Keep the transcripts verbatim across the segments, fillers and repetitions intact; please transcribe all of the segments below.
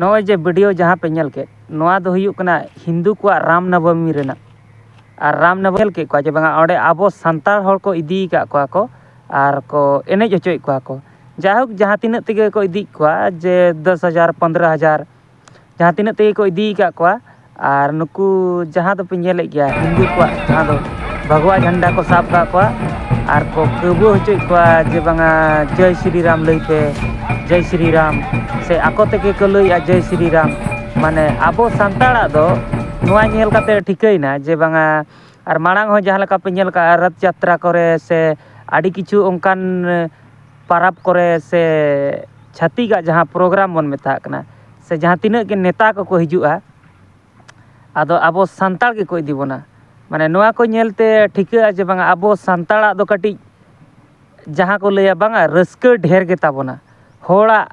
ᱱᱚᱜᱼᱚᱭ ᱡᱮ ᱵᱷᱤᱰᱤᱭᱳ ᱡᱟᱦᱟᱸ ᱯᱮ ᱧᱮᱞ ᱠᱮᱫ, ᱱᱚᱣᱟ ᱫᱚ ᱦᱩᱭᱩᱜ ᱠᱟᱱᱟ ᱦᱤᱱᱫᱩ ᱠᱚᱣᱟᱜ ᱨᱟᱢ ᱱᱚᱵᱚᱢᱤ ᱨᱮᱱᱟᱜ᱾ ᱟᱨ ᱨᱟᱢ ᱱᱚᱵᱚᱢᱤ ᱧᱮᱞ ᱠᱮᱫ ᱠᱚᱣᱟ ᱡᱮ ᱵᱟᱝᱟ, ᱚᱸᱰᱮ ᱟᱵᱚ ᱥᱟᱱᱛᱟᱲ ᱦᱚᱲ ᱠᱚ ᱤᱫᱤ ᱟᱠᱟᱫ ᱠᱚᱣᱟ ᱠᱚ ᱟᱨ ᱠᱚ ᱮᱱᱮᱡ ᱦᱚᱪᱚᱭᱮᱫ ᱠᱚᱣᱟ ᱠᱚ᱾ ᱡᱟᱭᱦᱳᱠ, ᱡᱟᱦᱟᱸ ᱛᱤᱱᱟᱹᱜ ᱛᱮᱜᱮ ᱠᱚ ᱤᱫᱤᱭᱮᱫ ᱠᱚᱣᱟ, ᱡᱮ ᱫᱚᱥ ᱦᱟᱡᱟᱨ, ᱯᱚᱱᱫᱽᱨᱚ ᱦᱟᱡᱟᱨ, ᱡᱟᱦᱟᱸ ᱛᱤᱱᱟᱹᱜ ᱛᱮᱜᱮ ᱠᱚ ᱤᱫᱤ ᱟᱠᱟᱫ ᱠᱚᱣᱟ, ᱟᱨ ᱱᱩᱠᱩ ᱡᱟᱦᱟᱸ ᱫᱚᱯᱮ ᱧᱮᱞᱮᱫ ᱜᱮᱭᱟ, ᱦᱤᱱᱫᱩ ᱠᱚᱣᱟᱜ ᱡᱟᱦᱟᱸ ᱫᱚ ᱵᱷᱟᱜᱽᱣᱟ ᱡᱷᱟᱱᱰᱟ ᱠᱚ ᱥᱟᱵ ᱠᱟᱜ ᱠᱚᱣᱟ ᱟᱨ ᱠᱚ ᱠᱟᱹᱣᱵᱟᱹ ᱦᱚᱪᱚᱭᱮᱫ ᱠᱚᱣᱟ ᱡᱮ ᱵᱟᱝᱟ, "ᱡᱚᱭ ᱥᱨᱤ ᱨᱟᱢ ᱞᱟᱹᱭ ᱯᱮ, ᱡᱚᱭ ᱥᱨᱤ ᱨᱟᱢ", ᱥᱮ ᱟᱠᱚ ᱛᱮᱜᱮ ᱠᱚ ᱞᱟᱹᱭᱮᱫᱼᱟ, "ᱡᱚᱭ ᱥᱨᱤ ᱨᱟᱢ"᱾ ᱢᱟᱱᱮ ᱟᱵᱚ ᱥᱟᱱᱛᱟᱲᱟᱜ ᱫᱚ ᱱᱚᱣᱟ ᱧᱮᱞ ᱠᱟᱛᱮ ᱴᱷᱤᱠᱟᱹᱭᱮᱱᱟ ᱡᱮ ᱵᱟᱝᱟ, ᱟᱨ ᱢᱟᱲᱟᱝ ᱦᱚᱸ ᱡᱟᱦᱟᱸ ᱞᱮᱠᱟ ᱯᱮ ᱧᱮᱞ ᱠᱟᱜᱼᱟ, ᱨᱚᱛᱷ ᱡᱟᱛᱨᱟ ᱠᱚᱨᱮ ᱥᱮ ᱟᱹᱰᱤ ᱠᱤᱪᱷᱩ ᱚᱱᱠᱟᱱ ᱯᱟᱨᱟᱵᱽ ᱠᱚᱨᱮ ᱥᱮ ᱪᱷᱟᱹᱛᱤᱠᱟᱜ ᱡᱟᱦᱟᱸ ᱯᱨᱳᱜᱨᱟᱢ ᱵᱚᱱ ᱢᱮᱛᱟᱜ ᱠᱟᱱᱟ, ᱥᱮ ᱡᱟᱦᱟᱸ ᱛᱤᱱᱟᱹᱜ ᱜᱮ ᱱᱮᱛᱟ ᱠᱚᱠᱚ ᱦᱤᱡᱩᱜᱼᱟ, ᱟᱫᱚ ᱟᱵᱚ ᱥᱟᱱᱛᱟᱲ ᱜᱮᱠᱚ ᱤᱫᱤ ᱵᱚᱱᱟ᱾ ᱢᱟᱱᱮ ᱱᱚᱣᱟ ᱠᱚ ᱧᱮᱞᱛᱮ ᱴᱷᱤᱠᱟᱹᱜᱼᱟ ᱡᱮ ᱵᱟᱝᱟ, ᱟᱵᱚ ᱥᱟᱱᱛᱟᱲᱟᱜ ᱫᱚ ᱠᱟᱹᱴᱤᱡ ᱡᱟᱦᱟᱸ ᱠᱚ ᱞᱟᱹᱭᱟ ᱵᱟᱝᱟ, ᱨᱟᱹᱥᱠᱟᱹ ᱰᱷᱮᱨ ᱜᱮ ᱛᱟᱵᱚᱱᱟ᱾ ᱦᱚᱲᱟᱜ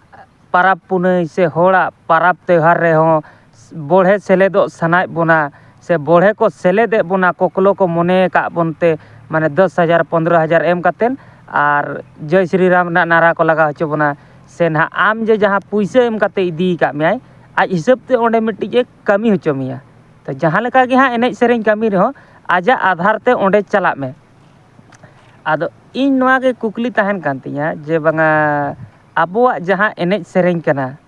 ᱯᱟᱨᱟᱵᱽ ᱯᱩᱱᱟᱹᱭ ᱥᱮ ᱦᱚᱲᱟᱜ ᱯᱟᱨᱟᱵᱽ ᱛᱮᱣᱦᱟᱨ ᱨᱮᱦᱚᱸ ᱵᱚᱲᱦᱮ ᱥᱮᱞᱮᱫᱚᱜ ᱥᱟᱱᱟᱭᱮᱫ ᱵᱚᱱᱟ, ᱥᱮ ᱵᱚᱲᱦᱮ ᱠᱚ ᱥᱮᱞᱮᱫᱮᱫ ᱵᱚᱱᱟ, ᱠᱚᱠᱞᱚ ᱠᱚ ᱢᱚᱱᱮ ᱟᱠᱟᱫ ᱵᱚᱱᱛᱮ, ᱢᱟᱱᱮ ᱫᱚᱥ ᱦᱟᱡᱟᱨ, ᱯᱚᱱᱫᱽᱨᱚ ᱦᱟᱡᱟᱨ ᱮᱢ ᱠᱟᱛᱮᱫ, ᱟᱨ ᱡᱚᱭ ᱥᱨᱤ ᱨᱟᱢ ᱨᱮᱱᱟᱜ ᱱᱟᱨᱟ ᱠᱚ ᱞᱟᱜᱟᱣ ᱦᱚᱪᱚ ᱵᱚᱱᱟ᱾ ᱥᱮ ᱱᱟᱦᱟᱜ ᱟᱢ ᱡᱮ ᱡᱟᱦᱟᱸ ᱯᱩᱭᱥᱟᱹ ᱮᱢ ᱠᱟᱛᱮ ᱤᱫᱤ ᱟᱠᱟᱫ ᱢᱮᱭᱟᱭ, ᱟᱡ ᱦᱤᱥᱟᱹᱵ ᱛᱮ ᱚᱸᱰᱮ ᱢᱤᱫᱴᱤᱡ ᱮ ᱠᱟᱹᱢᱤ ᱦᱚᱪᱚ ᱢᱮᱭᱟ᱾ ᱛᱚ ᱡᱟᱦᱟᱸ ᱞᱮᱠᱟ ᱜᱮ ᱦᱟᱸᱜ ᱮᱱᱮᱡ ᱥᱮᱨᱮᱧ ᱠᱟᱹᱢᱤ ᱨᱮᱦᱚᱸ, ᱟᱡᱟᱜ ᱟᱫᱷᱟᱨ ᱛᱮ ᱚᱸᱰᱮ ᱪᱟᱞᱟᱜ ᱢᱮ᱾ ᱟᱫᱚ ᱤᱧ ᱱᱚᱣᱟ ᱜᱮ ᱠᱩᱠᱞᱤ ᱛᱟᱦᱮᱱ ᱠᱟᱱ ᱛᱤᱧᱟᱹ ᱡᱮ ᱵᱟᱝᱟ, ᱟᱵᱚᱣᱟᱜ ᱡᱟᱦᱟᱸ ᱮᱱᱮᱡ ᱥᱮᱨᱮᱧ ᱠᱟᱱᱟ,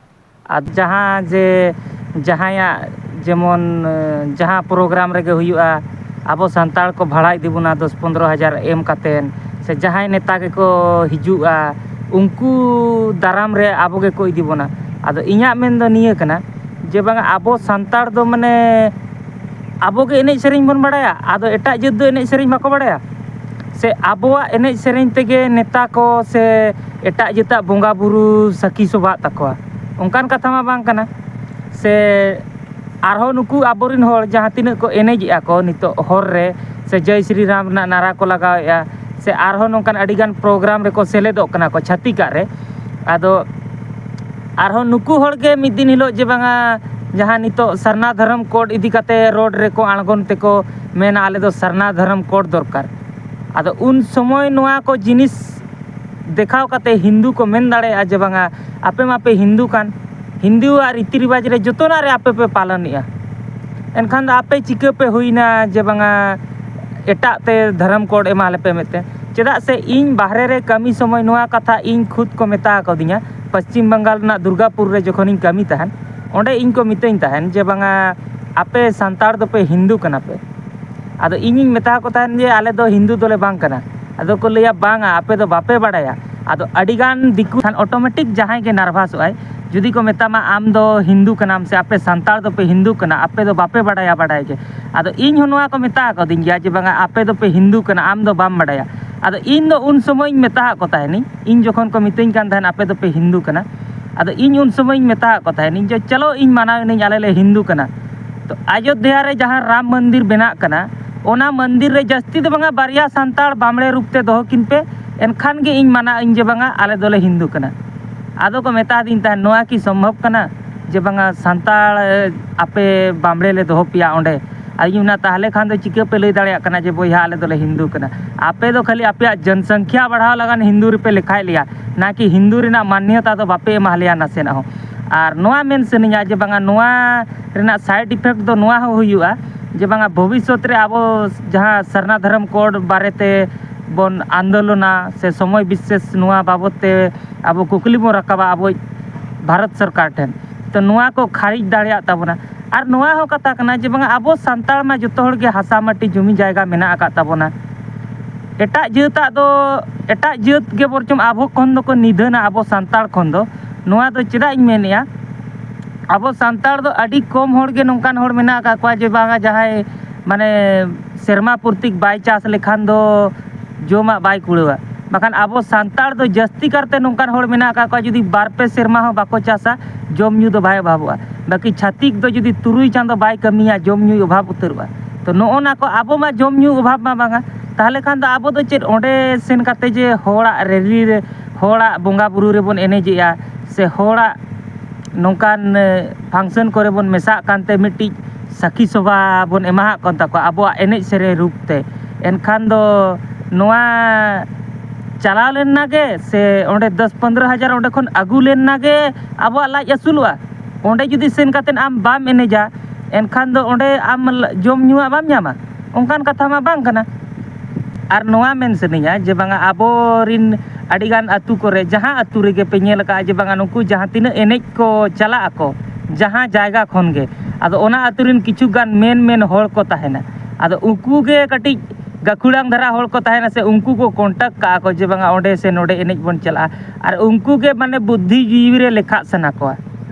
ᱟᱨ ᱡᱟᱦᱟᱸ ᱡᱮ ᱡᱟᱦᱟᱸᱭᱟᱜ ᱡᱮᱢᱚᱱ, ᱮ, ᱡᱟᱦᱟᱸ ᱯᱨᱳᱜᱨᱟᱢ ᱨᱮᱜᱮ ᱦᱩᱭᱩᱜᱼᱟ, ᱟᱵᱚ ᱥᱟᱱᱛᱟᱲ ᱠᱚ ᱵᱷᱟᱲᱟ ᱤᱫᱤ ᱵᱚᱱᱟ ᱫᱚᱥ ᱯᱚᱱᱫᱽᱨᱚ ᱦᱟᱡᱟᱨ ᱮᱢ ᱠᱟᱛᱮᱫ, ᱥᱮ ᱡᱟᱦᱟᱸᱭ ᱱᱮᱛᱟ ᱜᱮᱠᱚ ᱦᱤᱡᱩᱜᱼᱟ, ᱩᱱᱠᱩ ᱫᱟᱨᱟᱢ ᱨᱮ ᱟᱵᱚ ᱜᱮᱠᱚ ᱤᱫᱤ ᱵᱚᱱᱟ᱾ ᱟᱫᱚ ᱤᱧᱟᱹᱜ ᱢᱮᱱ ᱫᱚ ᱱᱤᱭᱟᱹ ᱠᱟᱱᱟ ᱡᱮ ᱵᱟᱝᱟ, ᱟᱵᱚ ᱥᱟᱱᱛᱟᱲ ᱫᱚ ᱢᱟᱱᱮ ᱟᱵᱚ ᱜᱮ ᱮᱱᱮᱡ ᱥᱮᱨᱮᱧ ᱵᱚᱱ ᱵᱟᱲᱟᱭᱟ, ᱟᱫᱚ ᱮᱴᱟᱜ ᱡᱟᱹᱛ ᱫᱚ ᱮᱱᱮᱡ ᱥᱮᱨᱮᱧ ᱵᱟᱠᱚ ᱵᱟᱲᱟᱭᱟ? ᱥᱮ ᱟᱵᱚᱣᱟᱜ ᱮᱱᱮᱡ ᱥᱮᱨᱮᱧ ᱛᱮᱜᱮ ᱱᱮᱛᱟ ᱠᱚ ᱥᱮ ᱮᱴᱟᱜ ᱡᱟᱹᱛᱟᱜ ᱵᱚᱸᱜᱟ ᱵᱩᱨᱩ ᱥᱟᱹᱠᱷᱤ ᱥᱚᱵᱷᱟᱜ ᱛᱟᱠᱚᱣᱟ? ᱚᱱᱠᱟᱱ ᱠᱟᱛᱷᱟ ᱢᱟ ᱵᱟᱝ ᱠᱟᱱᱟ᱾ ᱥᱮ ᱟᱨᱦᱚᱸ ᱱᱩᱠᱩ ᱟᱵᱚᱨᱮᱱ ᱦᱚᱲ ᱡᱟᱦᱟᱸ ᱛᱤᱱᱟᱹᱜ ᱠᱚ ᱮᱱᱮᱡᱮᱜᱼᱟ ᱠᱚ ᱱᱤᱛᱚᱜ ᱦᱚᱨ ᱨᱮ, ᱥᱮ ᱡᱚᱭ ᱥᱨᱤ ᱨᱟᱢ ᱨᱮᱱᱟᱜ ᱱᱟᱨᱟ ᱠᱚ ᱞᱟᱜᱟᱣᱮᱜᱼᱟ, ᱥᱮ ᱟᱨᱦᱚᱸ ᱱᱚᱝᱠᱟᱱ ᱟᱹᱰᱤᱜᱟᱱ ᱯᱨᱳᱜᱨᱟᱢ ᱨᱮᱠᱚ ᱥᱮᱞᱮᱫᱚᱜ ᱠᱟᱱᱟ ᱠᱚ ᱪᱷᱟᱹᱛᱤᱠᱟᱜ ᱨᱮ᱾ ᱟᱫᱚ ᱟᱨᱦᱚᱸ ᱱᱩᱠᱩ ᱦᱚᱲ ᱜᱮ ᱢᱤᱫ ᱫᱤᱱ ᱦᱤᱞᱳᱜ ᱡᱮ ᱵᱟᱝᱟ, ᱡᱟᱦᱟᱸ ᱱᱤᱛᱚᱜ ᱥᱟᱨᱱᱟ ᱫᱷᱚᱨᱚᱢ ᱠᱳᱰ ᱤᱫᱤ ᱠᱟᱛᱮ ᱨᱳᱰ ᱨᱮᱠᱚ ᱟᱬᱜᱚᱱ ᱛᱮᱠᱚ ᱢᱮᱱᱟ, "ᱟᱞᱮ ᱫᱚ ᱥᱟᱨᱱᱟ ᱫᱷᱚᱨᱚᱢ ᱠᱳᱰ ᱫᱚᱨᱠᱟᱨ᱾" ᱟᱫᱚ ᱩᱱ ᱥᱚᱢᱚᱭ ᱱᱚᱣᱟ ᱠᱚ ᱡᱤᱱᱤᱥ ᱫᱮᱠᱷᱟᱣ ᱠᱟᱛᱮ ᱦᱤᱱᱫᱩ ᱠᱚ ᱢᱮᱱ ᱫᱟᱲᱮᱭᱟᱜᱼᱟ ᱡᱮ ᱵᱟᱝᱟ, ᱟᱯᱮ ᱢᱟᱯᱮ ᱦᱤᱱᱫᱩ ᱠᱟᱱ, ᱦᱤᱱᱫᱩᱣᱟᱜ ᱨᱤᱛᱤ ᱨᱮᱣᱟᱡᱽ ᱨᱮ ᱡᱚᱛᱚᱱᱟᱜ ᱨᱮ ᱟᱯᱮ ᱯᱮ ᱯᱟᱞᱚᱱᱮᱜᱼᱟ᱾ ᱮᱱᱠᱷᱟᱱ ᱫᱚ ᱟᱯᱮ ᱪᱤᱠᱟᱹ ᱯᱮ ᱦᱩᱭᱱᱟ ᱡᱮ ᱵᱟᱝᱟ ᱮᱴᱟᱜ ᱛᱮ ᱫᱷᱚᱨᱚᱢ ᱠᱳᱰ ᱮᱢᱟ ᱞᱮᱯᱮ ᱢᱮᱱᱛᱮ? ᱪᱮᱫᱟᱜ ᱥᱮ ᱤᱧ ᱵᱟᱦᱨᱮ ᱨᱮ ᱠᱟᱹᱢᱤ ᱥᱚᱢᱚᱭ ᱱᱚᱣᱟ ᱠᱟᱛᱷᱟ ᱤᱧ ᱠᱷᱩᱫ ᱠᱚ ᱢᱮᱛᱟ ᱟᱠᱟᱫᱤᱧᱟ, ᱯᱚᱥᱪᱤᱢ ᱵᱟᱝᱜᱟᱞ ᱨᱮᱱᱟᱜ ᱫᱩᱨᱜᱟᱯᱩᱨ ᱨᱮ ᱡᱚᱠᱷᱚᱱᱤᱧ ᱠᱟᱹᱢᱤ ᱛᱟᱦᱮᱱ, ᱚᱸᱰᱮ ᱤᱧ ᱠᱚ ᱢᱤᱛᱟᱹᱧ ᱛᱟᱦᱮᱱ ᱡᱮ ᱵᱟᱝᱟ ᱟᱯᱮ ᱥᱟᱱᱛᱟᱲ ᱫᱚᱯᱮ ᱦᱤᱱᱫᱩ ᱠᱟᱱᱟ ᱯᱮ᱾ ᱟᱫᱚ ᱤᱧᱤᱧ ᱢᱮᱛᱟ ᱠᱚ ᱛᱟᱦᱮᱱ ᱡᱮ ᱟᱞᱮ ᱫᱚ ᱦᱤᱱᱫᱩ ᱫᱚᱞᱮ ᱵᱟᱝ ᱠᱟᱱᱟ᱾ ᱟᱫᱚ ᱠᱚ ᱞᱟᱹᱭᱟ ᱵᱟᱝᱟ, ᱟᱯᱮ ᱫᱚ ᱵᱟᱯᱮ ᱵᱟᱲᱟᱭᱟ᱾ ᱟᱫᱚ ᱟᱹᱰᱤᱜᱟᱱ ᱫᱤᱠᱩ ᱠᱷᱟᱱ ᱚᱴᱳᱢᱮᱴᱤᱠ ᱡᱟᱦᱟᱸᱭ ᱜᱮ ᱱᱟᱨᱵᱷᱟᱥᱚᱜ ᱟᱭ, ᱡᱩᱫᱤ ᱠᱚ ᱢᱮᱛᱟᱢᱟ ᱟᱢ ᱫᱚ ᱦᱤᱱᱫᱩ ᱠᱟᱱᱟᱢ ᱥᱮ ᱟᱯᱮ ᱥᱟᱱᱛᱟᱲ ᱫᱚᱯᱮ ᱦᱤᱱᱫᱩ ᱠᱟᱱᱟ, ᱟᱯᱮ ᱫᱚ ᱵᱟᱯᱮ ᱵᱟᱲᱟᱭᱟ ᱵᱟᱲᱟᱭ ᱜᱮ᱾ ᱟᱫᱚ ᱤᱧ ᱦᱚᱸ ᱱᱚᱣᱟ ᱠᱚ ᱢᱮᱛᱟ ᱟᱠᱟᱫᱤᱧ ᱜᱮᱭᱟ ᱡᱮ ᱵᱟᱝᱟ ᱟᱯᱮ ᱫᱚᱯᱮ ᱦᱤᱱᱫᱩ ᱠᱟᱱᱟ, ᱟᱢ ᱫᱚ ᱵᱟᱢ ᱵᱟᱲᱟᱭᱟ᱾ ᱟᱫᱚ ᱤᱧ ᱫᱚ ᱩᱱ ᱥᱚᱢᱚᱭ ᱤᱧ ᱢᱮᱛᱟ ᱟᱫ ᱠᱚ ᱛᱟᱦᱮᱱᱤᱧ, ᱤᱧ ᱡᱚᱠᱷᱚᱱ ᱠᱚ ᱢᱤᱛᱟᱹᱧ ᱠᱟᱱ ᱛᱟᱦᱮᱱ ᱟᱯᱮ ᱫᱚᱯᱮ ᱦᱤᱱᱫᱩ ᱠᱟᱱᱟ, ᱟᱫᱚ ᱤᱧ ᱩᱱ ᱥᱚᱢᱚᱭ ᱤᱧ ᱢᱮᱛᱟ ᱟᱫ ᱠᱚ ᱛᱟᱦᱮᱱᱤᱧ ᱡᱮ ᱪᱚᱞᱚ ᱤᱧ ᱢᱟᱱᱟᱣ ᱮᱱᱟᱹᱧ, ᱟᱞᱮ ᱞᱮ ᱦᱤᱱᱫᱩ ᱠᱟᱱᱟ᱾ ᱛᱚ ᱟᱡᱳᱫᱽᱫᱷᱟ ᱨᱮ ᱡᱟᱦᱟᱸ ᱨᱟᱢ ᱢᱚᱱᱫᱤᱨ ᱵᱮᱱᱟᱜ ᱠᱟᱱᱟ, ᱚᱱᱟ ᱢᱚᱱᱫᱤᱨ ᱨᱮ ᱡᱟᱹᱥᱛᱤ ᱫᱚ ᱵᱟᱝᱟ ᱵᱟᱨᱭᱟ ᱥᱟᱱᱛᱟᱲ ᱵᱟᱢᱲᱮ ᱨᱩᱯ ᱛᱮ ᱫᱚᱦᱚ ᱠᱤᱱ ᱯᱮ, ᱮᱱᱠᱷᱟᱱ ᱜᱮ ᱤᱧ ᱢᱟᱱᱟᱣ ᱟᱹᱧ ᱡᱮ ᱵᱟᱝᱟ ᱟᱞᱮ ᱫᱚᱞᱮ ᱦᱤᱱᱫᱩ ᱠᱟᱱᱟ᱾ ᱟᱫᱚ ᱠᱚ ᱢᱮᱛᱟ ᱫᱤᱧ ᱛᱟᱦᱮᱱ ᱱᱚᱣᱟ ᱠᱤ ᱥᱚᱢᱵᱷᱚᱵ ᱠᱟᱱᱟ ᱡᱮ ᱵᱟᱝᱟ ᱥᱟᱱᱛᱟᱲ ᱟᱯᱮ ᱵᱟᱢᱲᱮ ᱞᱮ ᱫᱚᱦᱚ ᱯᱮᱭᱟ ᱚᱸᱰᱮ? ᱟᱫᱚᱧ ᱢᱮᱱᱟ ᱛᱟᱦᱚᱞᱮ ᱠᱷᱟᱱ ᱫᱚ ᱪᱤᱠᱟᱹ ᱯᱮ ᱞᱟᱹᱭ ᱫᱟᱲᱮᱭᱟᱜ ᱠᱟᱱᱟ ᱡᱮ ᱵᱚᱭᱦᱟ ᱟᱞᱮ ᱫᱚᱞᱮ ᱦᱤᱱᱫᱩ ᱠᱟᱱᱟ? ᱟᱯᱮ ᱫᱚ ᱠᱷᱟᱹᱞᱤ ᱟᱯᱮᱭᱟᱜ ᱡᱚᱱᱥᱚᱝᱠᱷᱟ ᱵᱟᱲᱦᱟᱣ ᱞᱟᱜᱟᱱ ᱦᱤᱱᱫᱩ ᱨᱮᱯᱮ ᱞᱮᱠᱷᱟᱭᱮᱫ ᱞᱮᱭᱟ, ᱱᱟᱠᱤ ᱦᱤᱱᱫᱩ ᱨᱮᱱᱟᱜ ᱢᱟᱱᱱᱚᱛᱟ ᱫᱚ ᱵᱟᱯᱮ ᱮᱢᱟ ᱞᱮᱭᱟ ᱱᱟᱥᱮᱱᱟᱜ ᱦᱚᱸ᱾ ᱟᱨ ᱱᱚᱣᱟ ᱢᱮᱱ ᱥᱟᱱᱟᱧᱟ ᱡᱮ ᱵᱟᱝᱟ ᱱᱚᱣᱟ ᱨᱮᱱᱟᱜ ᱥᱟᱭᱤᱰ ᱤᱯᱷᱮᱠᱴ ᱫᱚ ᱱᱚᱣᱟ ᱦᱚᱸ ᱦᱩᱭᱩᱜᱼᱟ ᱡᱮ ᱵᱟᱝᱟ ᱵᱷᱚᱵᱤᱥᱥᱚᱛ ᱨᱮ ᱟᱵᱚ ᱡᱟᱦᱟᱸ ᱥᱟᱨᱱᱟ ᱫᱷᱚᱨᱚᱢ ᱠᱳᱰ ᱵᱟᱨᱮᱛᱮ ᱵᱚᱱ ᱟᱱᱫᱳᱞᱚᱱᱟ ᱥᱮ ᱥᱚᱢᱚᱭ ᱵᱤᱥᱮᱥ ᱱᱚᱣᱟ ᱵᱟᱵᱚᱛ ᱛᱮ ᱟᱵᱚ ᱠᱩᱠᱞᱤ ᱵᱚᱱ ᱨᱟᱠᱟᱵᱟ ᱟᱵᱚᱭᱤᱡ ᱵᱷᱟᱨᱚᱛ ᱥᱚᱨᱠᱟᱨ ᱴᱷᱮᱱ, ᱛᱚ ᱱᱚᱣᱟ ᱠᱚ ᱠᱷᱟᱨᱤᱡ ᱫᱟᱲᱮᱭᱟᱜ ᱛᱟᱵᱚᱱᱟ᱾ ᱟᱨ ᱱᱚᱣᱟ ᱦᱚᱸ ᱠᱟᱛᱷᱟ ᱠᱟᱱᱟ ᱡᱮ ᱵᱟᱝᱟ ᱟᱵᱚ ᱥᱟᱱᱛᱟᱲ ᱢᱟ ᱡᱚᱛᱚ ᱦᱚᱲ ᱜᱮ ᱦᱟᱥᱟ ᱢᱟᱹᱴᱤ ᱡᱩᱢᱤ ᱡᱟᱭᱜᱟ ᱢᱮᱱᱟᱜ ᱟᱠᱟᱫ ᱛᱟᱵᱚᱱᱟ᱾ ᱮᱴᱟᱜ ᱡᱟᱹᱛᱟᱜ ᱫᱚ, ᱮᱴᱟᱜ ᱡᱟᱹᱛ ᱜᱮ ᱵᱚᱨᱪᱚᱢ ᱟᱵᱚ ᱠᱷᱚᱱ ᱫᱚᱠᱚ ᱱᱤᱫᱷᱟᱹᱱᱟ ᱟᱵᱚ ᱥᱟᱱᱛᱟᱲ ᱠᱷᱚᱱ ᱫᱚ᱾ ᱱᱚᱣᱟ ᱫᱚ ᱪᱮᱫᱟᱜ ᱤᱧ ᱢᱮᱱᱮᱜᱼᱟ, ᱟᱵᱚ ᱥᱟᱱᱛᱟᱲ ᱫᱚ ᱟᱹᱰᱤ ᱠᱚᱢ ᱦᱚᱲ ᱜᱮ ᱱᱚᱝᱠᱟᱱ ᱦᱚᱲ ᱢᱮᱱᱟᱜ ᱟᱠᱟᱫ ᱠᱚᱣᱟ ᱡᱮ ᱵᱟᱝᱟ ᱡᱟᱦᱟᱸᱭ ᱢᱟᱱᱮ ᱥᱮᱨᱢᱟ ᱯᱨᱚᱛᱤᱠ ᱵᱟᱭ ᱪᱟᱥ ᱞᱮᱠᱷᱟᱱ ᱫᱚ ᱡᱚᱢᱟᱜ ᱵᱟᱭ ᱠᱩᱲᱟᱹᱣᱟ᱾ ᱵᱟᱠᱷᱟᱱ ᱟᱵᱚ ᱥᱟᱱᱛᱟᱲ ᱫᱚ ᱡᱟᱹᱥᱛᱤ ᱠᱟᱨᱛᱮ ᱱᱚᱝᱠᱟᱱ ᱦᱚᱲ ᱢᱮᱱᱟᱜ ᱟᱠᱟᱫ ᱠᱚᱣᱟ, ᱡᱩᱫᱤ ᱵᱟᱨ ᱯᱮ ᱥᱮᱨᱢᱟ ᱦᱚᱸ ᱵᱟᱠᱚ ᱪᱟᱥᱟ, ᱡᱚᱢ ᱧᱩ ᱫᱚ ᱵᱟᱭ ᱚᱵᱷᱟᱵᱚᱜᱼᱟ᱾ ᱵᱟᱹᱠᱤ ᱪᱷᱟᱹᱛᱤᱠ ᱫᱚ ᱡᱩᱫᱤ ᱛᱩᱨᱩᱭ ᱪᱟᱸᱫᱚ ᱵᱟᱭ ᱠᱟᱹᱢᱤᱭᱟ, ᱡᱚᱢ ᱧᱩᱭ ᱚᱵᱷᱟᱵᱽ ᱩᱛᱟᱹᱨᱚᱜᱼᱟ᱾ ᱛᱚ ᱱᱚᱜᱼᱚ ᱱᱟ ᱠᱚ ᱟᱵᱚ ᱢᱟ ᱡᱚᱢ ᱧᱩ ᱚᱵᱷᱟᱵᱽ ᱢᱟ ᱵᱟᱝᱟ, ᱛᱟᱦᱚᱞᱮ ᱠᱷᱟᱱ ᱫᱚ ᱟᱵᱚ ᱫᱚ ᱪᱮᱫ ᱚᱸᱰᱮ ᱥᱮᱱ ᱠᱟᱛᱮ ᱡᱮ ᱦᱚᱲᱟᱜ ᱨᱮᱞᱤ ᱨᱮ, ᱦᱚᱲᱟᱜ ᱵᱚᱸᱜᱟ ᱵᱩᱨᱩ ᱨᱮᱵᱚᱱ ᱮᱱᱮᱡᱮᱜᱼᱟ ᱥᱮ ᱦᱚᱲᱟᱜ ᱱᱚᱝᱠᱟᱱ ᱯᱷᱟᱝᱥᱮᱱ ᱠᱚᱨᱮ ᱵᱚᱱ ᱢᱮᱥᱟᱜ ᱠᱟᱱᱛᱮ ᱢᱤᱫᱴᱤᱡ ᱥᱟᱹᱠᱷᱤ ᱥᱚᱵᱷᱟ ᱵᱚᱱ ᱮᱢᱟᱦᱟᱜ ᱠᱟᱱ ᱛᱟᱠᱚᱣᱟ ᱟᱵᱚᱣᱟᱜ ᱮᱱᱮᱡ ᱥᱮᱨᱮᱧ ᱨᱩᱯ ᱛᱮ, ᱮᱱᱠᱷᱟᱱ ᱫᱚ ᱱᱚᱣᱟ ᱪᱟᱞᱟᱣ ᱞᱮᱱᱟ ᱜᱮ ᱥᱮ ᱚᱸᱰᱮ ᱫᱚᱥ ᱯᱚᱱᱫᱽᱨᱚ ᱦᱟᱡᱟᱨ ᱚᱸᱰᱮ ᱠᱷᱚᱱ ᱟᱹᱜᱩ ᱞᱮᱱᱟ ᱜᱮ ᱟᱵᱚᱣᱟᱜ ᱞᱟᱡ ᱟᱹᱥᱩᱞᱚᱜᱼᱟ? ᱚᱸᱰᱮ ᱡᱩᱫᱤ ᱥᱮᱱ ᱠᱟᱛᱮᱫ ᱟᱢ ᱵᱟᱢ ᱮᱱᱮᱡᱟ, ᱮᱱᱠᱷᱟᱱ ᱫᱚ ᱚᱸᱰᱮ ᱟᱢ ᱞᱟ- ᱡᱚᱢ ᱧᱩᱣᱟᱜ ᱵᱟᱢ ᱧᱟᱢᱟ? ᱚᱱᱠᱟᱱ ᱠᱟᱛᱷᱟ ᱢᱟ ᱵᱟᱝ ᱠᱟᱱᱟ᱾ ᱟᱨ ᱱᱚᱣᱟ ᱢᱮᱱ ᱥᱟᱱᱟᱧᱟ ᱡᱮ ᱵᱟᱝᱟ ᱟᱵᱚᱨᱤᱱ ᱟᱹᱰᱤᱜᱟᱱ ᱟᱹᱛᱩ ᱠᱚᱨᱮ, ᱡᱟᱦᱟᱸ ᱟᱹᱛᱩ ᱨᱮᱜᱮ ᱯᱮ ᱧᱮᱞ ᱟᱠᱟᱫᱼᱟ ᱡᱮ ᱵᱟᱝᱟ ᱱᱩᱠᱩ ᱡᱟᱦᱟᱸ ᱛᱤᱱᱟᱹᱜ ᱮᱱᱮᱡ ᱠᱚ ᱪᱟᱞᱟᱜ ᱟᱠᱚ ᱡᱟᱦᱟᱸ ᱡᱟᱭᱜᱟ ᱠᱷᱚᱱ ᱜᱮ, ᱟᱫᱚ ᱚᱱᱟ ᱟᱹᱛᱩ ᱨᱮᱱ ᱠᱤᱪᱷᱩ ᱜᱟᱱ ᱢᱮᱱ ᱢᱮᱱ ᱦᱚᱲ ᱠᱚ ᱛᱟᱦᱮᱱᱟ᱾ ᱟᱫᱚ ᱩᱱᱠᱩ ᱜᱮ ᱠᱟᱹᱴᱤᱡ ᱜᱟᱹᱠᱷᱩᱲᱟᱱ ᱫᱷᱟᱨᱟ ᱦᱚᱲ ᱠᱚ ᱛᱟᱦᱮᱱᱟ ᱥᱮ, ᱩᱱᱠᱩ ᱠᱚ ᱠᱚᱱᱴᱟᱠᱴ ᱠᱟᱜᱼᱟ ᱠᱚ ᱡᱮ ᱵᱟᱝᱟ ᱚᱸᱰᱮ ᱥᱮ ᱱᱚᱰᱮ ᱮᱱᱮᱡ ᱵᱚᱱ ᱪᱟᱞᱟᱜᱼᱟ᱾ ᱟᱨ ᱩᱱᱠᱩ ᱜᱮ ᱢᱟᱱᱮ ᱵᱩᱫᱽᱫᱷᱤᱡᱤᱵᱤ ᱨᱮ ᱞᱮᱠᱷᱟᱜ ᱥᱟᱱᱟ ᱠᱚᱣᱟ,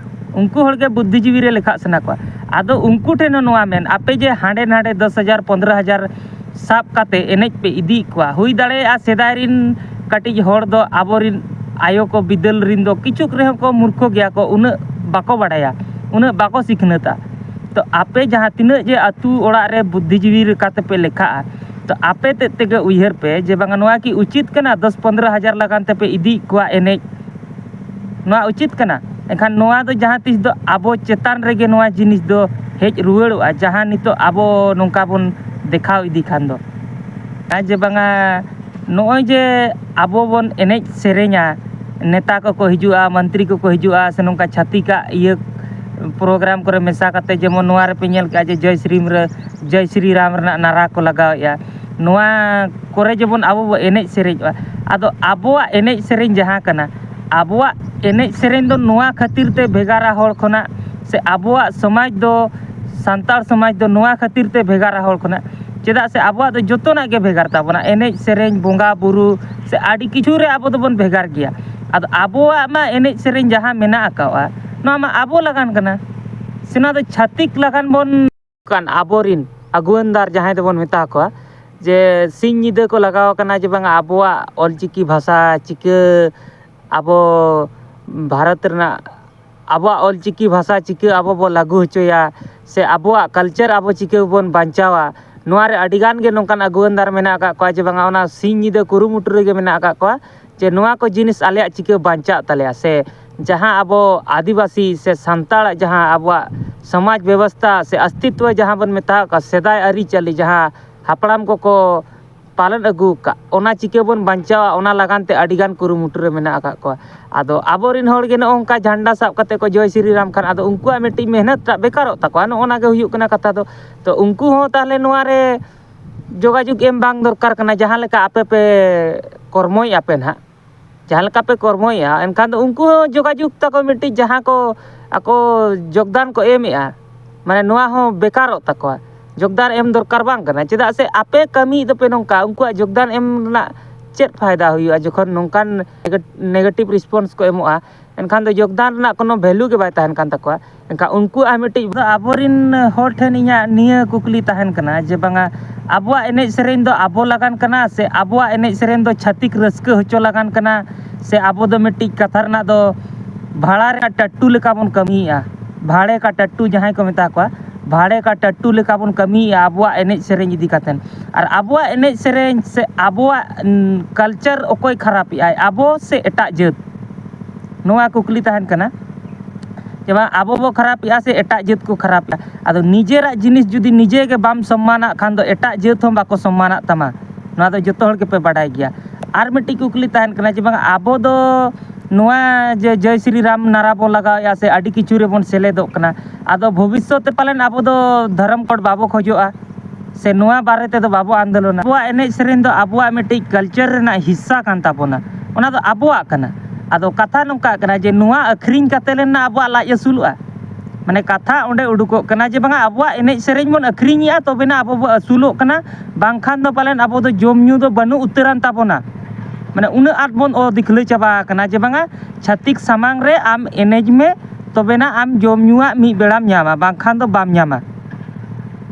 ᱩᱱᱠᱩ ᱦᱚᱲ ᱜᱮ ᱵᱩᱫᱽᱫᱷᱤᱡᱤᱵᱤ ᱨᱮ ᱞᱮᱠᱷᱟᱜ ᱥᱟᱱᱟ ᱠᱚᱣᱟ᱾ ᱟᱫᱚ ᱩᱱᱠᱩ ᱴᱷᱮᱱ ᱦᱚᱸ ᱱᱚᱣᱟ ᱢᱮᱱ, ᱟᱯᱮ ᱡᱮ ᱦᱟᱸᱰᱮ ᱱᱟᱰᱮ ᱫᱚᱥ ᱦᱟᱡᱟᱨ ᱯᱚᱱᱫᱽᱨᱚ ᱦᱟᱡᱟᱨ ᱥᱟᱵ ᱠᱟᱛᱮ ᱮᱱᱮᱡ ᱯᱮ ᱤᱫᱤᱭᱮᱫ ᱠᱚᱣᱟ, ᱦᱩᱭ ᱫᱟᱲᱮᱭᱟᱜᱼᱟ ᱥᱮᱫᱟᱭ ᱨᱤᱱ ᱠᱟᱹᱴᱤᱡ ᱦᱚᱲ ᱫᱚ ᱟᱵᱚᱨᱤᱱ ᱟᱭᱳ ᱠᱚ ᱵᱤᱫᱟᱹᱞ ᱨᱤᱱ ᱫᱚ ᱠᱤᱪᱷᱩᱠ ᱨᱮᱦᱚᱸ ᱠᱚ ᱢᱩᱨᱠᱷᱚ ᱜᱮᱭᱟ ᱠᱚ, ᱩᱱᱟᱹᱜ ᱵᱟᱠᱚ ᱵᱟᱲᱟᱭᱟ, ᱩᱱᱟᱹᱜ ᱵᱟᱠᱚ ᱥᱤᱠᱷᱱᱟᱹᱛᱟ᱾ ᱛᱚ ᱟᱯᱮ ᱡᱟᱦᱟᱸ ᱛᱤᱱᱟᱹᱜ ᱡᱮ ᱟᱹᱛᱩ ᱚᱲᱟᱜ ᱨᱮ ᱵᱩᱫᱽᱫᱷᱤᱡᱤᱵᱤ ᱞᱮᱠᱟᱛᱮ ᱯᱮ ᱞᱮᱠᱷᱟᱜᱼᱟ, ᱛᱚ ᱟᱯᱮ ᱛᱮᱫ ᱛᱮᱜᱮ ᱩᱭᱦᱟᱹᱨ ᱯᱮ ᱡᱮ ᱵᱟᱝᱟ ᱱᱚᱣᱟ ᱠᱤ ᱩᱪᱤᱛ ᱠᱟᱱᱟ ᱫᱚᱥ ᱯᱚᱱᱫᱽᱨᱚ ᱦᱟᱡᱟᱨ ᱞᱟᱜᱟᱱ ᱛᱮᱯᱮ ᱤᱫᱤᱭᱮᱫ ᱠᱚᱣᱟ ᱮᱱᱮᱡ? ᱱᱚᱣᱟ ᱩᱪᱤᱛ ᱠᱟᱱᱟ? ᱮᱱᱠᱷᱟᱱ ᱱᱚᱣᱟ ᱫᱚ ᱡᱟᱦᱟᱸ ᱛᱤᱥ ᱫᱚ ᱟᱵᱚ ᱪᱮᱛᱟᱱ ᱨᱮᱜᱮ ᱱᱚᱣᱟ ᱡᱤᱱᱤᱥ ᱫᱚ ᱦᱮᱡ ᱨᱩᱣᱟᱹᱲᱚᱜᱼᱟ, ᱡᱟᱦᱟᱸ ᱱᱤᱛᱚᱜ ᱟᱵᱚ ᱱᱚᱝᱠᱟ ᱵᱚᱱ ᱫᱮᱠᱷᱟᱣ ᱤᱫᱤ ᱠᱷᱟᱱ ᱫᱚ᱾ ᱟᱨ ᱡᱮ ᱵᱟᱝᱟ ᱱᱚᱜᱼᱚᱭ ᱡᱮ ᱟᱵᱚ ᱵᱚᱱ ᱮᱱᱮᱡ ᱥᱮᱨᱮᱧᱟ, ᱱᱮᱛᱟ ᱠᱚᱠᱚ ᱦᱤᱡᱩᱜᱼᱟ, ᱢᱚᱱᱛᱨᱤ ᱠᱚᱠᱚ ᱦᱤᱡᱩᱜᱼᱟ, ᱥᱮ ᱱᱚᱝᱠᱟ ᱪᱷᱟᱹᱛᱤᱠᱟᱜ ᱤᱭᱟᱹ ᱯᱨᱳᱜᱨᱟᱢ ᱠᱚᱨᱮ ᱢᱮᱥᱟ ᱠᱟᱛᱮ, ᱡᱮᱢᱚᱱ ᱱᱚᱣᱟ ᱨᱮᱯᱮ ᱧᱮᱞ ᱠᱮᱜᱼᱟ ᱡᱮ ᱡᱚᱭ ᱥᱨᱤᱢ ᱨᱮ, ᱡᱚᱭ ᱥᱨᱤ ᱨᱟᱢ ᱨᱮᱱᱟᱜ ᱱᱟᱨᱟ ᱠᱚ ᱞᱟᱜᱟᱣᱮᱜᱼᱟ, ᱱᱚᱣᱟ ᱠᱚᱨᱮ ᱡᱮᱢᱚᱱ ᱟᱵᱚ ᱵᱚ ᱮᱱᱮᱡ ᱥᱮᱨᱮᱧᱚᱜᱼᱟ᱾ ᱟᱫᱚ ᱟᱵᱚᱣᱟᱜ ᱮᱱᱮᱡ ᱥᱮᱨᱮᱧ ᱡᱟᱦᱟᱸ ᱠᱟᱱᱟ, ᱟᱵᱚᱣᱟᱜ ᱮᱱᱮᱡ ᱥᱮᱨᱮᱧ ᱫᱚ ᱱᱚᱣᱟ ᱠᱷᱟᱹᱛᱤᱨ ᱛᱮ ᱵᱷᱮᱜᱟᱨᱟ ᱦᱚᱲ ᱠᱷᱚᱱᱟᱜ, ᱥᱮ ᱟᱵᱚᱣᱟᱜ ᱥᱚᱢᱟᱡᱽ ᱫᱚ, ᱥᱟᱱᱛᱟᱲ ᱥᱚᱢᱟᱡᱽ ᱫᱚ ᱱᱚᱣᱟ ᱠᱷᱟᱹᱛᱤᱨ ᱛᱮ ᱵᱷᱮᱜᱟᱨᱟ ᱦᱚᱲ ᱠᱷᱚᱱᱟᱜ, ᱪᱮᱫᱟᱜ ᱥᱮ ᱟᱵᱚᱣᱟᱜ ᱫᱚ ᱡᱚᱛᱚᱱᱟᱜ ᱜᱮ ᱵᱷᱮᱜᱟᱨ ᱛᱟᱵᱚᱱᱟ, ᱮᱱᱮᱡ ᱥᱮᱨᱮᱧ, ᱵᱚᱸᱜᱟ ᱵᱩᱨᱩ, ᱥᱮ ᱟᱹᱰᱤ ᱠᱤᱪᱷᱩ ᱨᱮ ᱟᱵᱚ ᱫᱚᱵᱚᱱ ᱵᱷᱮᱜᱟᱨ ᱜᱮᱭᱟ᱾ ᱟᱫᱚ ᱟᱵᱚᱣᱟᱜ ᱢᱟ ᱮᱱᱮᱡ ᱥᱮᱨᱮᱧ ᱡᱟᱦᱟᱸ ᱢᱮᱱᱟᱜ ᱟᱠᱟᱫᱼᱟ, ᱱᱚᱣᱟ ᱢᱟ ᱟᱵᱚ ᱞᱟᱜᱟᱱ ᱠᱟᱱᱟ, ᱥᱮ ᱱᱚᱣᱟ ᱫᱚ ᱪᱷᱟᱹᱛᱤᱠ ᱞᱟᱜᱟᱱ ᱵᱚᱱ ᱠᱟᱱ ᱟᱵᱚᱨᱤᱱ ᱟᱹᱜᱩᱣᱟᱹᱱᱫᱟᱨ ᱡᱟᱦᱟᱸᱭ ᱫᱚᱵᱚᱱ ᱢᱮᱛᱟ ᱠᱚᱣᱟ, ᱡᱮ ᱥᱤᱧ ᱧᱤᱫᱟᱹ ᱠᱚ ᱞᱟᱜᱟᱣ ᱟᱠᱟᱱᱟ ᱡᱮ ᱵᱟᱝᱟ ᱟᱵᱚᱣᱟᱜ ᱚᱞᱪᱤᱠᱤ ᱵᱷᱟᱥᱟ ᱪᱤᱠᱟᱹ ᱟᱵᱚ ᱵᱷᱟᱨᱚᱛ ᱨᱮᱱᱟᱜ, ᱟᱵᱚᱣᱟᱜ ᱚᱞᱪᱤᱠᱤ ᱵᱷᱟᱥᱟ ᱪᱤᱠᱟᱹ ᱟᱵᱚ ᱵᱚ ᱞᱟᱹᱜᱩ ᱦᱚᱪᱚᱭᱟ, ᱥᱮ ᱟᱵᱚᱣᱟᱜ ᱠᱟᱞᱪᱟᱨ ᱟᱵᱚ ᱪᱤᱠᱟᱹ ᱵᱚᱱ ᱵᱟᱧᱪᱟᱣᱟ᱾ ᱱᱚᱣᱟ ᱨᱮ ᱟᱹᱰᱤ ᱜᱟᱱ ᱜᱮ ᱱᱚᱝᱠᱟᱱ ᱟᱹᱜᱩᱣᱟᱹᱱᱫᱟᱨ ᱢᱮᱱᱟᱜ ᱟᱠᱟᱫ ᱠᱚᱣᱟ ᱡᱮ ᱵᱟᱝᱟ ᱚᱱᱟ ᱥᱤᱧ ᱧᱤᱫᱟᱹ ᱠᱩᱨᱩᱢᱩᱴᱩ ᱨᱮᱜᱮ ᱢᱮᱱᱟᱜ ᱟᱠᱟᱫ ᱠᱚᱣᱟ ᱡᱮ ᱱᱚᱣᱟ ᱠᱚ ᱡᱤᱱᱤᱥ ᱟᱞᱮᱭᱟᱜ ᱪᱤᱠᱟᱹ ᱵᱟᱧᱪᱟᱜ ᱛᱟᱞᱮᱭᱟ, ᱥᱮ ᱡᱟᱦᱟᱸ ᱟᱵᱚ ᱟᱹᱫᱤᱵᱟᱹᱥᱤ ᱥᱮ ᱥᱟᱱᱛᱟᱲᱟᱜ ᱡᱟᱦᱟᱸ ᱟᱵᱚᱣᱟᱜ ᱥᱚᱢᱟᱡᱽ ᱵᱮᱵᱚᱥᱛᱷᱟ ᱥᱮ ᱚᱥᱛᱤᱛᱣᱚ ᱡᱟᱦᱟᱸ ᱵᱚᱱ ᱢᱮᱛᱟᱣᱟᱜ ᱠᱟᱱ ᱥᱮᱫᱟᱭ ᱟᱹᱨᱤᱪᱟᱹᱞᱤ ᱡᱟᱦᱟᱸ ᱦᱟᱯᱲᱟᱢ ᱠᱚᱠᱚ ᱯᱟᱞᱚᱱ ᱟᱹᱜᱩ ᱟᱠᱟᱫ, ᱚᱱᱟ ᱪᱤᱠᱟᱹ ᱵᱚᱱ ᱵᱟᱧᱪᱟᱣᱟ, ᱚᱱᱟ ᱞᱟᱜᱟᱱ ᱛᱮ ᱟᱹᱰᱤ ᱜᱟᱱ ᱠᱩᱨᱩᱢᱩᱴᱩ ᱨᱮ ᱢᱮᱱᱟᱜ ᱟᱠᱟᱫ ᱠᱚᱣᱟ᱾ ᱟᱫᱚ ᱟᱵᱚᱨᱮᱱ ᱦᱚᱲ ᱜᱮ ᱱᱚᱜᱼᱚ ᱱᱚᱝᱠᱟ ᱡᱷᱟᱱᱰᱟ ᱥᱟᱵ ᱠᱟᱛᱮ ᱠᱚ ᱡᱚᱭ ᱥᱨᱤ ᱨᱟᱢ ᱠᱷᱟᱱ, ᱟᱫᱚ ᱩᱱᱠᱩᱣᱟᱜ ᱢᱤᱫᱴᱤᱡ ᱢᱮᱦᱱᱚᱛ ᱴᱟᱜ ᱵᱮᱠᱟᱨᱚᱜ ᱛᱟᱠᱚᱣᱟ᱾ ᱱᱚᱜᱼᱚ ᱱᱟ ᱜᱮ ᱦᱩᱭᱩᱜ ᱠᱟᱱᱟ ᱠᱟᱛᱷᱟ ᱫᱚ᱾ ᱛᱚ ᱩᱱᱠᱩ ᱦᱚᱸ ᱛᱟᱦᱚᱞᱮ ᱱᱚᱣᱟ ᱨᱮ ᱡᱳᱜᱟᱡᱳᱜᱽ ᱮᱢ ᱵᱟᱝ ᱫᱚᱨᱠᱟᱨ ᱠᱟᱱᱟ, ᱡᱟᱦᱟᱸ ᱞᱮᱠᱟ ᱟᱯᱮ ᱯᱮ ᱠᱚᱨᱢᱚᱭᱮᱫᱼᱟ ᱯᱮ ᱱᱟᱦᱟᱜ, ᱡᱟᱦᱟᱸ ᱞᱮᱠᱟ ᱯᱮ ᱠᱚᱨᱢᱚᱭᱮᱫᱼᱟ, ᱮᱱᱠᱷᱟᱱ ᱫᱚ ᱩᱱᱠᱩ ᱦᱚᱸ ᱡᱳᱜᱟᱡᱳᱜᱽ ᱛᱟᱠᱚ ᱢᱤᱫᱴᱤᱡ, ᱡᱟᱦᱟᱸ ᱠᱚ ᱟᱠᱚ ᱡᱳᱜᱽᱫᱟᱱ ᱠᱚ ᱮᱢᱮᱫᱼᱟ, ᱢᱟᱱᱮ ᱱᱚᱣᱟ ᱦᱚᱸ ᱵᱮᱠᱟᱨᱚᱜ ᱛᱟᱠᱚᱣᱟ᱾ ᱡᱳᱜᱽᱫᱟᱱ ᱮᱢ ᱫᱚᱨᱠᱟᱨ ᱵᱟᱝ ᱠᱟᱱᱟ, ᱪᱮᱫᱟᱜ ᱥᱮ ᱟᱯᱮ ᱠᱟᱹᱢᱤᱭᱮᱫ ᱫᱚᱯᱮ ᱱᱚᱝᱠᱟ, ᱩᱱᱠᱩᱣᱟᱜ ᱡᱳᱜᱽᱫᱟᱱ ᱮᱢ ᱨᱮᱱᱟᱜ ᱪᱮᱫ ᱯᱷᱟᱭᱫᱟ ᱦᱩᱭᱩᱜᱼᱟ ᱡᱚᱠᱷᱚᱱ ᱱᱚᱝᱠᱟᱱ negative response ᱠᱚ ᱮᱢᱚᱜᱼᱟ? ᱮᱱᱠᱷᱟᱱ ᱫᱚ ᱡᱳᱜᱽᱫᱟᱱ ᱨᱮᱱᱟᱜ ᱠᱳᱱᱳ value ᱜᱮ ᱵᱟᱭ ᱛᱟᱦᱮᱱ ᱠᱟᱱ ᱛᱟᱠᱚᱣᱟ᱾ ᱮᱱᱠᱷᱟᱱ ᱩᱱᱠᱩᱣᱟᱜ ᱢᱤᱫᱴᱤᱡ, ᱟᱵᱚᱨᱮᱱ ᱦᱚᱲ ᱴᱷᱮᱱ ᱤᱧᱟᱹᱜ ᱱᱤᱭᱟᱹ ᱠᱩᱠᱞᱤ ᱛᱟᱦᱮᱱ ᱠᱟᱱᱟ ᱡᱮ ᱵᱟᱝᱟ, ᱟᱵᱚᱣᱟᱜ ᱮᱱᱮᱡ ᱥᱮᱨᱮᱧ ᱫᱚ ᱟᱵᱚ ᱞᱟᱜᱟᱱ ᱠᱟᱱᱟ ᱥᱮ ᱟᱵᱚᱣᱟᱜ ᱮᱱᱮᱡ ᱥᱮᱨᱮᱧ ᱫᱚ ᱪᱷᱟᱹᱛᱤᱠ ᱨᱟᱹᱥᱠᱟᱹ ᱦᱚᱪᱚ ᱞᱟᱜᱟᱱ ᱠᱟᱱᱟ? ᱥᱮ ᱟᱵᱚ ᱫᱚ ᱢᱤᱫᱴᱤᱡ ᱠᱟᱛᱷᱟ ᱨᱮᱱᱟᱜ ᱫᱚ ᱵᱷᱟᱲᱟ ᱨᱮᱱᱟᱜ ᱴᱟᱴᱴᱩ ᱞᱮᱠᱟ ᱵᱚᱱ ᱠᱟᱹᱢᱤᱭᱮᱫᱼᱟ, ᱵᱷᱟᱲᱮ ᱠᱟ ᱴᱟᱴᱴᱩ ᱡᱟᱦᱟᱸᱭ ᱠᱚ ᱢᱮᱛᱟ ᱠᱚᱣᱟ, ᱵᱷᱟᱲᱮ ᱠᱟ ᱴᱟᱴᱴᱩ ᱞᱮᱠᱟ ᱵᱚᱱ ᱠᱟᱹᱢᱤᱭᱮᱫᱼᱟ ᱟᱵᱚᱣᱟᱜ ᱮᱱᱮᱡ ᱥᱮᱨᱮᱧ ᱤᱫᱤ ᱠᱟᱛᱮᱫ᱾ ᱟᱨ ᱟᱵᱚᱣᱟᱜ ᱮᱱᱮᱡ ᱥᱮᱨᱮᱧ ᱥᱮ ᱟᱵᱚᱣᱟᱜ culture ᱚᱠᱚᱭ ᱠᱷᱟᱨᱟᱯᱮᱜᱼᱟᱭ, ᱟᱵᱚ ᱥᱮ ᱮᱴᱟᱜ ᱡᱟᱹᱛ? ᱱᱚᱣᱟ ᱠᱩᱠᱞᱤ ᱛᱟᱦᱮᱱ ᱠᱟᱱᱟ᱾ ᱡᱮ ᱵᱟᱝ ᱟᱵᱚ ᱵᱚ ᱠᱷᱟᱨᱟᱯᱮᱜᱼᱟ ᱥᱮ ᱮᱴᱟᱜ ᱡᱟᱹᱛ ᱠᱚ ᱠᱷᱟᱨᱟᱯᱮᱜᱼᱟ? ᱟᱫᱚ ᱱᱤᱡᱮᱨᱟᱜ ᱡᱤᱱᱤᱥ ᱡᱩᱫᱤ ᱱᱤᱡᱮ ᱜᱮ ᱵᱟᱢ ᱥᱚᱢᱢᱟᱱᱟᱜ ᱠᱷᱟᱱ ᱫᱚ ᱮᱴᱟᱜ ᱡᱟᱹᱛ ᱦᱚᱸ ᱵᱟᱠᱚ ᱥᱚᱢᱢᱟᱱᱟᱜ ᱛᱟᱢᱟ᱾ ᱱᱚᱣᱟ ᱫᱚ ᱡᱚᱛᱚ ᱦᱚᱲ ᱜᱮᱯᱮ ᱵᱟᱰᱟᱭ ᱜᱮᱭᱟ᱾ ᱟᱨ ᱢᱤᱫᱴᱤᱡ ᱠᱩᱠᱞᱤ ᱛᱟᱦᱮᱱ ᱠᱟᱱᱟ ᱡᱮ ᱵᱟᱝ ᱟᱵᱚ ᱫᱚ ᱱᱚᱣᱟ ᱡᱮ ᱡᱚᱭ ᱥᱨᱤ ᱨᱟᱢ ᱱᱟᱨᱟ ᱵᱚ ᱞᱟᱜᱟᱣᱮᱜᱼᱟ ᱥᱮ ᱟᱹᱰᱤ ᱠᱤᱪᱷᱩ ᱨᱮᱵᱚᱱ ᱥᱮᱞᱮᱫᱚᱜ ᱠᱟᱱᱟ, ᱟᱫᱚ ᱵᱷᱚᱵᱤᱥᱥᱚᱛ ᱛᱮ ᱯᱟᱞᱮᱱ ᱟᱵᱚ ᱫᱚ ᱫᱷᱚᱨᱚᱢ code ᱵᱟᱵᱚ ᱠᱷᱚᱡᱚᱜᱼᱟ ᱥᱮ ᱱᱚᱣᱟ ᱵᱟᱨᱮ ᱛᱮᱫᱚ ᱵᱟᱵᱚ ᱟᱱᱫᱳᱞᱚᱱᱟ᱾ ᱟᱵᱚᱣᱟᱜ ᱮᱱᱮᱡ ᱥᱮᱨᱮᱧ ᱫᱚ ᱟᱵᱚᱣᱟᱜ ᱢᱤᱫᱴᱤᱡ culture ᱨᱮᱱᱟᱜ ᱦᱤᱥᱥᱟ ᱠᱟᱱ ᱛᱟᱵᱚᱱᱟ, ᱚᱱᱟ ᱫᱚ ᱟᱵᱚᱣᱟᱜ ᱠᱟᱱᱟ᱾ ᱟᱫᱚ ᱠᱟᱛᱷᱟ ᱱᱚᱝᱠᱟ ᱠᱟᱱᱟ ᱡᱮ ᱱᱚᱣᱟ ᱟᱹᱠᱷᱨᱤᱧ ᱠᱟᱛᱮ ᱞᱮᱱᱟ ᱟᱵᱚᱣᱟᱜ ᱞᱟᱡ ᱟᱹᱥᱩᱞᱚᱜᱼᱟ? ᱢᱟᱱᱮ ᱠᱟᱛᱷᱟ ᱚᱸᱰᱮ ᱩᱰᱩᱠᱚᱜ ᱠᱟᱱᱟ ᱡᱮ ᱵᱟᱝᱟ ᱟᱵᱚᱣᱟᱜ ᱮᱱᱮᱡ ᱥᱮᱨᱮᱧ ᱵᱚᱱ ᱟᱹᱠᱷᱨᱤᱧᱮᱜᱼᱟ ᱛᱚᱵᱮᱱᱟ ᱟᱵᱚ ᱵᱚ ᱟᱹᱥᱩᱞᱚᱜ ᱠᱟᱱᱟ, ᱵᱟᱝᱠᱷᱟᱱ ᱫᱚ ᱯᱟᱞᱮᱱ ᱟᱵᱚ ᱫᱚ ᱡᱚᱢ ᱧᱩ ᱫᱚ ᱵᱟᱹᱱᱩᱜ ᱩᱛᱟᱹᱨᱟᱱ ᱛᱟᱵᱚᱱᱟ᱾ ᱢᱟᱱᱮ ᱩᱱᱟᱹᱜ ᱟᱸᱴ ᱵᱚᱱ ᱚᱫᱤᱠᱷᱞᱟᱹ ᱪᱟᱵᱟ ᱟᱠᱟᱱᱟ ᱡᱮ ᱵᱟᱝᱟ ᱪᱷᱟᱹᱛᱤᱠ ᱥᱟᱢᱟᱝ ᱨᱮ ᱟᱢ ᱮᱱᱮᱡ ᱢᱮ, ᱛᱚᱵᱮᱱᱟ ᱟᱢ ᱡᱚᱢ ᱧᱩᱣᱟᱜ ᱢᱤᱫ ᱵᱮᱲᱟᱢ ᱧᱟᱢᱟ, ᱵᱟᱝᱠᱷᱟᱱ ᱫᱚ ᱵᱟᱢ ᱧᱟᱢᱟ᱾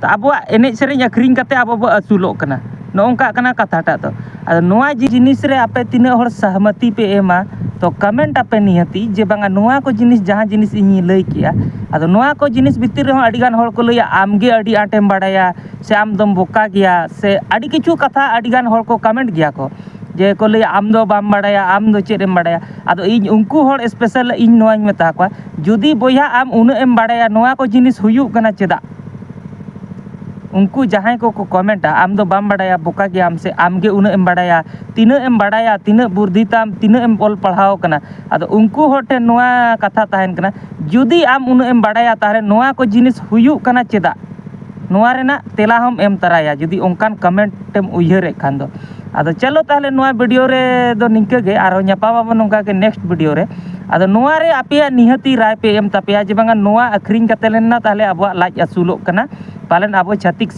ᱛᱚ ᱟᱵᱚᱣᱟᱜ ᱮᱱᱮᱡ ᱥᱮᱨᱮᱧ ᱟᱹᱠᱷᱨᱤᱧ ᱠᱟᱛᱮ ᱟᱵᱚ ᱵᱚ ᱟᱹᱥᱩᱞᱚᱜ ᱠᱟᱱᱟ, ᱱᱚᱜᱼᱚ ᱱᱚᱝᱠᱟᱜ ᱠᱟᱱᱟ ᱠᱟᱛᱷᱟᱴᱟᱜ ᱫᱚ᱾ ᱟᱫᱚ ᱱᱚᱣᱟ ᱡᱤ-, ᱡᱤᱱᱤᱥ ᱨᱮ ᱟᱯᱮ ᱛᱤᱱᱟᱹᱜ ᱦᱚᱲ ᱥᱟᱦᱢᱟᱹᱛᱤ ᱯᱮ ᱮᱢᱟ, ᱛᱚ comment ᱟᱯᱮ ᱱᱤᱦᱟᱹᱛᱤ ᱡᱮ ᱵᱟᱝᱟ ᱱᱚᱣᱟ ᱠᱚ ᱡᱤᱱᱤᱥ, ᱡᱟᱦᱟᱸ ᱡᱤᱱᱤᱥ ᱤᱧᱤᱧ ᱞᱟᱹᱭ ᱠᱮᱜᱼᱟ, ᱟᱫᱚ ᱱᱚᱣᱟ ᱠᱚ ᱡᱤᱱᱤᱥ ᱵᱷᱤᱛᱤᱨ ᱨᱮᱦᱚᱸ ᱟᱹᱰᱤᱜᱟᱱ ᱦᱚᱲ ᱠᱚ ᱞᱟᱹᱭᱟ, "ᱟᱢ ᱜᱮ ᱟᱹᱰᱤ ᱟᱸᱴᱮᱢ ᱵᱟᱲᱟᱭᱟ" ᱥᱮ "ᱟᱢ ᱫᱚᱢ ᱵᱚᱠᱟ ᱜᱮᱭᱟ" ᱥᱮ ᱟᱹᱰᱤ ᱠᱤᱪᱷᱩ ᱠᱟᱛᱷᱟ ᱟᱹᱰᱤᱜᱟᱱ ᱦᱚᱲ ᱠᱚ comment ᱜᱮᱭᱟ ᱠᱚ, ᱡᱮ ᱠᱚ ᱞᱟᱹᱭᱟ, "ᱟᱢ ᱫᱚ ᱵᱟᱢ ᱵᱟᱲᱟᱭᱟ, ᱟᱢ ᱫᱚ ᱪᱮᱫ ᱮᱢ ᱵᱟᱲᱟᱭᱟ?" ᱟᱫᱚ ᱤᱧ ᱩᱱᱠᱩ ᱦᱚᱲ special ᱤᱧ ᱱᱚᱣᱟᱧ ᱢᱮᱛᱟ ᱠᱚᱣᱟ, ᱡᱩᱫᱤ ᱵᱚᱭᱦᱟ ᱟᱢ ᱩᱱᱟᱹᱜ ᱮᱢ ᱵᱟᱲᱟᱭᱟ, ᱱᱚᱣᱟ ᱠᱚ ᱡᱤᱱᱤᱥ ᱦᱩᱭᱩᱜ ᱠᱟᱱᱟ ᱪᱮᱫᱟᱜ? ᱩᱱᱠᱩ ᱡᱟᱦᱟᱸᱭ ᱠᱚᱠᱚ ᱠᱚᱢᱮᱱᱴᱟ, "ᱟᱢ ᱫᱚ ᱵᱟᱢ ᱵᱟᱲᱟᱭᱟ, ᱵᱚᱠᱟ ᱜᱮᱭᱟᱢ, ᱥᱮ ᱟᱢ ᱜᱮ ᱩᱱᱟᱹᱜ ᱮᱢ ᱵᱟᱲᱟᱭᱟ, ᱛᱤᱱᱟᱹᱜ ᱮᱢ ᱵᱟᱲᱟᱭᱟ, ᱛᱤᱱᱟᱹᱜ ᱵᱩᱨᱫᱷᱤ ᱛᱟᱢ, ᱛᱤᱱᱟᱹᱜ ᱮᱢ ᱚᱞ ᱯᱟᱲᱦᱟᱣ ᱠᱟᱱᱟ?" ᱟᱫᱚ ᱩᱱᱠᱩ ᱦᱚᱲ ᱴᱷᱮᱱ ᱱᱚᱣᱟ ᱠᱟᱛᱷᱟ ᱛᱟᱦᱮᱱ ᱠᱟᱱᱟ, ᱡᱩᱫᱤ ᱟᱢ ᱩᱱᱟᱹᱜ ᱮᱢ ᱵᱟᱲᱟᱭᱟ, ᱛᱟᱦᱚᱞᱮ ᱱᱚᱣᱟ ᱠᱚ ᱡᱤᱱᱤᱥ ᱦᱩᱭᱩᱜ ᱠᱟᱱᱟ ᱪᱮᱫᱟᱜ? ᱱᱚᱣᱟ ᱨᱮᱱᱟᱜ ᱛᱮᱞᱟ ᱦᱚᱸᱢ ᱮᱢ ᱛᱟᱨᱟᱭᱟ, ᱡᱩᱫᱤ ᱚᱱᱠᱟᱱ ᱠᱚᱢᱮᱱᱴ ᱮᱢ ᱩᱭᱦᱟᱹᱨᱮᱫ ᱠᱷᱟᱱ ᱫᱚ᱾ ᱟᱫᱚ ᱪᱚᱞᱚ ᱛᱟᱦᱚᱞᱮ ᱱᱚᱣᱟ ᱵᱷᱤᱰᱤᱭᱳ ᱨᱮ ᱫᱚ ᱱᱤᱝᱠᱟᱹ ᱜᱮ, ᱟᱨᱦᱚᱸ ᱧᱟᱯᱟᱢ ᱟᱵᱚᱱ ᱱᱚᱝᱠᱟ ᱜᱮ ᱱᱮᱠᱥᱴ ᱵᱷᱤᱰᱤᱭᱳ ᱨᱮ᱾ ᱟᱫᱚ ᱱᱚᱣᱟ ᱨᱮ ᱟᱯᱮᱭᱟᱜ ᱱᱤᱦᱟᱹᱛᱤ ᱨᱟᱭ ᱯᱮ ᱮᱢ ᱛᱟᱯᱮᱭᱟ ᱡᱮ ᱵᱟᱝᱟ ᱱᱚᱣᱟ ᱟᱹᱠᱷᱨᱤᱧ ᱠᱟᱛᱮ ᱞᱮᱱᱟ ᱛᱟᱦᱚᱞᱮ ᱟᱵᱚᱣᱟᱜ ᱞᱟᱡ ᱟᱹᱥᱩᱞᱚᱜ ᱠᱟᱱᱟ, ᱯᱟᱞᱮᱱ ᱟᱵᱚ ᱪᱷᱟᱹᱛᱤᱠ